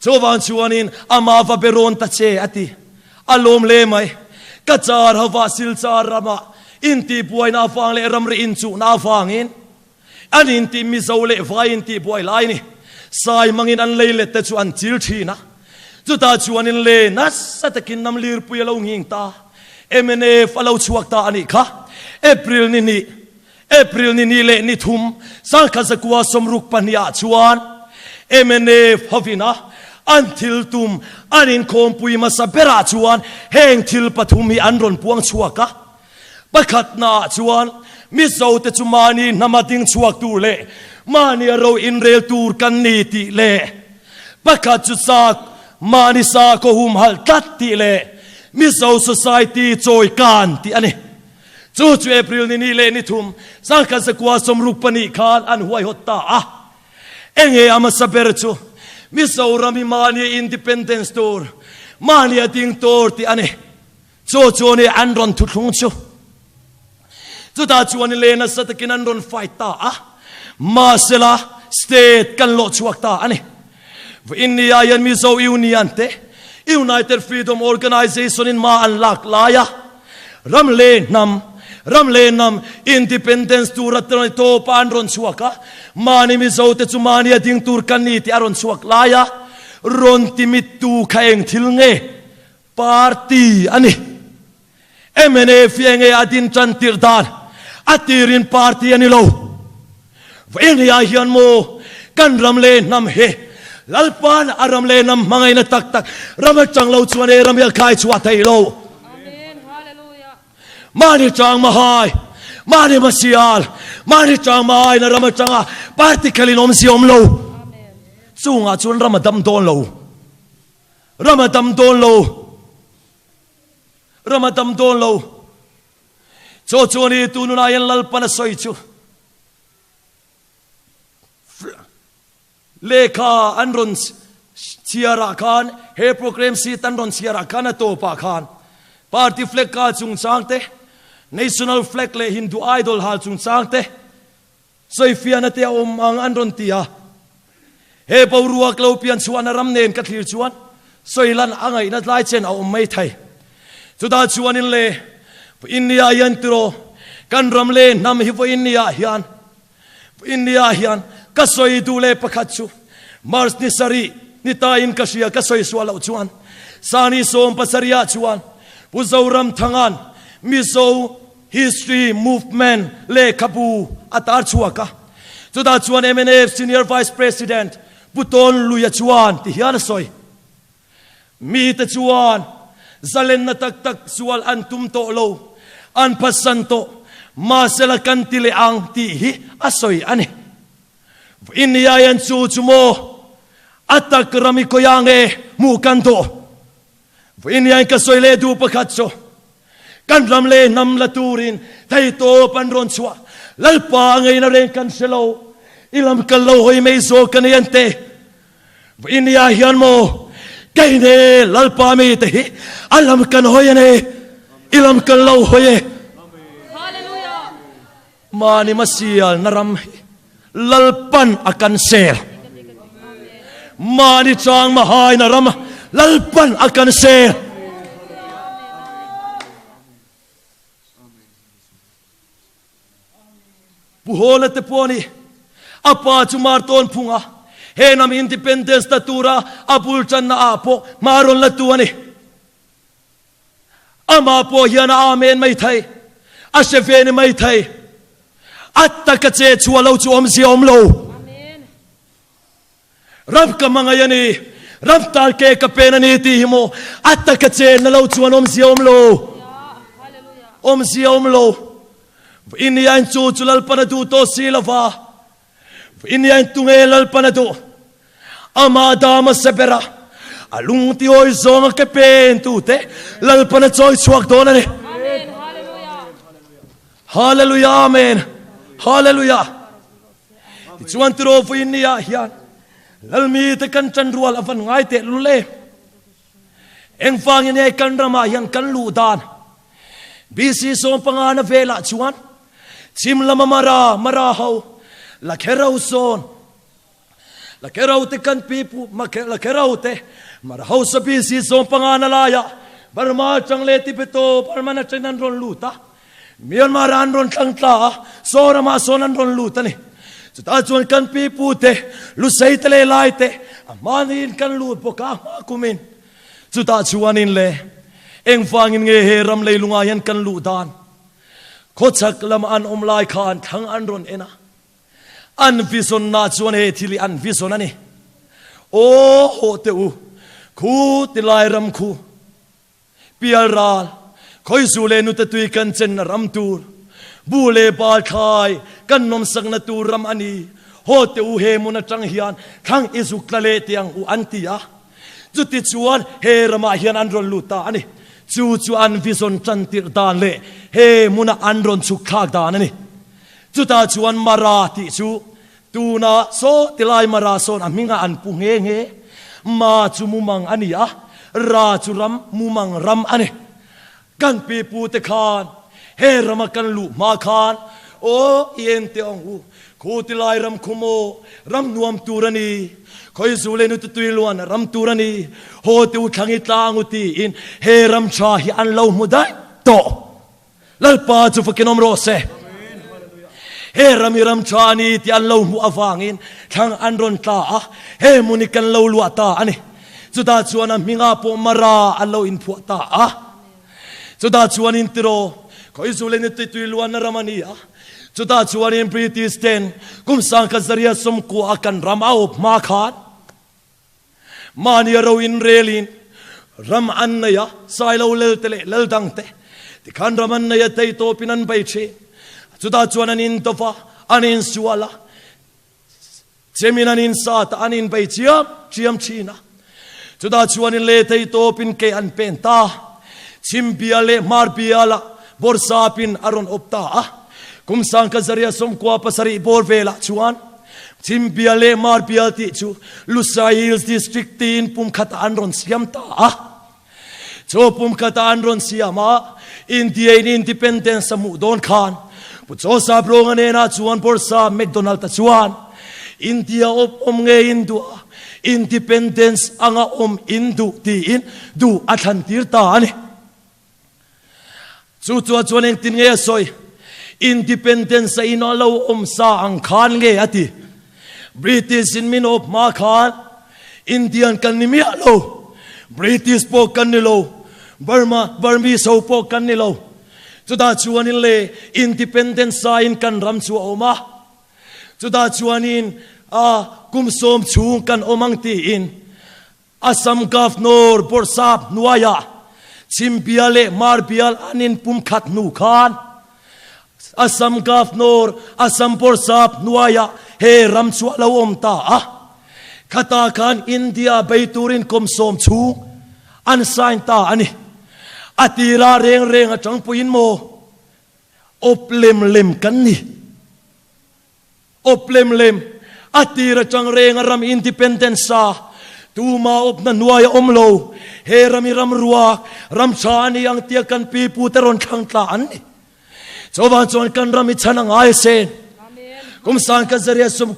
Chuvang chuanin amah va be rawn ta che a ti. A lawm hle mai. Ka char hova Silchar ramah intihbuaina avang leh ramri inchuhna avangin an intih Mizo leh Vai intihbuai lai ni sai mangin an lei let te chu an chil thin a. Chutah chuanin le nasa takin hnam lirpui a lo nghing ta. Mnf a lo chhuak ta a nih kha. April ni hnih, April ni ni leh ni thum, 1962 ah chuan mnf hovin a an thil tum an inkhawmpui hmasa berah chuan heng thil pathum hi an rawn puang chhuak a. Pakhatna ah chuan Mizo te chu mahni hnama ding chhuak tur leh mahni a ro inrel tur kan ni tih leh pakhat chu sa mahni sakhaw humhalh tlat tih leh Mizo society chawi kan tih a ni. Chu chu April ni ni leh ni thum, 1962 khan an huaihawt ta a. Enge a hmasa ber chu Mizoram hi mahni independence tur, mahni a ding tur tih a ni. Chu chu ni an rawn thuthlung chu. Chutah chuan leh nasa takin an rawn fight ta a. Mahsela state kan lawh chhuak ta a ni. Vawiin hian Mizo Union te United Freedom Organisation in hma an lak lai a, ram leh hnam, ram leh hnam independence tura tawpa an rawn chhuak a, mahni Mizo te chu mahni a ding tur kan ni tih a rawn chhuak lai a, rawn ti mittu kha eng thil nge? Party a ni. Mnf hi enge a din tan tirh dan? A tirin party a ni lo. Vawiin hian maw kan ram leh hnam hi Lalpa'n a ram leh hnam hmangaihna tak tak ram atang lo chuan he ram hi a khai chhuah thei lo. Mahni chang mahai, mahni masial, mahni chang mahai na ram atanga party khelin awmzia awm lo. Chungah chuan ram a dam dawn lo. Ram a dam dawn lo. Ram a dam dawn lo. Chaw chuan i tu nunah hian Lalpan a sawi chu lehkha an rawn chhiarah khan he program sheet an rawn chhiarah khan a tawpah khan party flag kal chungchang te national flag leh Hindu idol hal chungchang te sawifiahna te a awm ang an rawn ti a. He boruak lo pian chhuahna ram nen ka thlir chuan sawi lan a ngaihna tlai chen a awm mai thei. Chutah chuanin le, India hian tiraw kan ram leh hnam hi vawiin niah hian vawiin niah hian ka sawi duh leh pakhat chu March ni sarih ni tain ka hria ka sawi suah loh chuan Sani 70 ah chuan Pu Zoramthanga'n Mizo History Movement lehkhabu a tar chhuak a, chutah chuan mnf Senior Vice President Pu Tawn Luia chuan ti hian a sawi, Mite chuan zalenna tak tak sual an tum tawh lo, an phatsan tawh, mahsela kan ti leh ang tih hi a sawi a ni. India hian chu chu maw a tak ram i kawia nge hmuh kan duh? Vawiin hian ka sawi leh duh pakhat chu, kan ram leh hnam la turin theitawp an rawn chhuah. Lalpa a ngeina reng kan hre lo, i lam kal lo hawi mai zawk a ni an ti. Vawiin ah hian maw kei ne Lalpa mite hi a lam kan hawi a ni, i lam kal lo hawi e. Mahni masialna ram hi Lalpan a kan sel. Mahni chang mahaina ram Lalpan a kan sel. Pu Hawla te pawh ni a pa chu Martawn phunga he hnam independence ta tura a bul tanna ah pawh hma rawn la tu a ni. Amah pawh hian a amen mai thei, a hre ve ni mai thei. A taka che chhuah lo chu awmzia awm lo. Ram ka hmangaih a ni, ram tal ke ka pen a ni tih hi maw a taka che na lo chuan awmzia awm lo. Awmzia awm lo. Vawiin chu chu Lalpan a duh tawh si lova. Vawiin tunge Lalpan a duh? Amah dam a se ber a, a lung ti awi zawng a ke pen tute Lalpan a chawi chhuak dawn a ni. Hallelujah Amen Hallelujah Tichuan tiraw vawiin ni ah hian Lalmi te kan tan rual a van ngai teh lul em. Engvangin nge kan ramah hian kan luh dan BC 15 na velah chuan chhim lama Mara, Mara ho, Lakhero sawn Lakero te kan pi pu Lakero te Mara ho sa BC 15 na laia Burma atang leh Tibeto Burma na atangin an rawn lut a, Myanmar ah an rawn thlang tla a, saw ramah sawn an rawn lut a ni. Chutah chuan kan pi pu te, Lusei te leh Lai te a hmaniin kan lut bawk a, a hma kumin. Chutah chuanin le engvangin nge he ram leilungah hian kan luh dan? Khawchhak lama an awm lai khan thlang an rawn en a, An vision-na chuan he thil hi an vision a ni. Aw haw teh u, khu ti lai ram khu, pial ral, khawizu leh nute tui kan chenna ram tur, bu leh bal thlai kan nawmsakna tur ram a ni. Haw teh u, he hmun atang hian thlang i zuk tla leh teh ang u an ti a. Chuti chuan he ramah hian an rawn lut ta a ni. Chu chu an vision tan tirh dan leh he hmuna an rawn chhuk thlak dan a ni. Chutah chuan Mara tih chu tuna saw tilai Mara sawn a hmingah an pu nghe nghe. Ma chu mumang a ni a, Ra chu ram, mumang ram a ni. Kan pipute khan he rama kan luh hma khan, Aw, i en teh ang u, khu tilai ram khu maw, ram nuam tur a ni, khawizu leh nututui luan ram tur a ni, haw teh u thlang i tlang u tiin he ram tha hi an lo hmu daih tawh. Lalpa chu fakin awm rawh se. He ram hi ram tha a ni tih an lo hmuh avangin thlang an rawn tla a, he hmun hi kan lo luah ta a ni. Chutah chuan a hmingah pawh Mara an lo inphuah ta a. Chutah chuanin tiraw, Khawizul in i tui luanna ram a ni a, chutah chuanin British ten kum 1990 a kan ram a awp hma khan mahni a ro inrelin ram an nei a, Sailo lel te leh lel dang te tikhan ram an nei a tei tawpin an bei thin. Chutah chuan an indawp a, an insual a, Chemin an insat a, an inbei chiam chiam thin a. Chutah chuanin le thei tawpin ke an pen ta. Chhim bial leh hmar bialah Bawrhsapin a rawn awp ta a. Kum 1997 bawr velah chuan Chhim bial leh hmar bial tih chu Lushai Hills District tiin pum khatah an rawn siam ta a. Chu pum khatah an rawn siam a, India in Independence a hmuh dawn khan Pu Joseph Rawnga hnenah chuan Bawrhsa McDonald-a chuan India awp awm nge in duh a, Independence anga awm in duh tiin duh a thlan tir ta a ni. Chu chuan chuan engtin nge a sawi? Independence a in a lo awm sa ang khan nge a ti? British in min awp hma khan Indian kan ni miah lo, British pawh kan ni lo, Burma, Burmese ho pawh kan ni lo. Chutah chuanin le Independence sa in kan ram chu a awm a, chutah chuanin a kum sawm chhung kan awm ang tiin Assam Governor Bawrhsap hnuaiah Chhimbial leh Hmarbial an inpumkhat hnu khan Assam Governor Assam Bawrhsap hnuaiah he ram chu a lo awm ta a. Khatah khan India bei turin kum sawm chhung an sign ta a ni. A tirah reng reng atang puiin maw awp lem lem kan ni. Awp lem lem, a tir atang reng a ram independence a, tuma awpna hnuai a awm lo, he ram hi ram ruak, ram tha a ni ang tia kan pi pu te rawn thlang tla an ni. Chuvang chuan kan ram hi chhan a ngai asin. Kum 1990.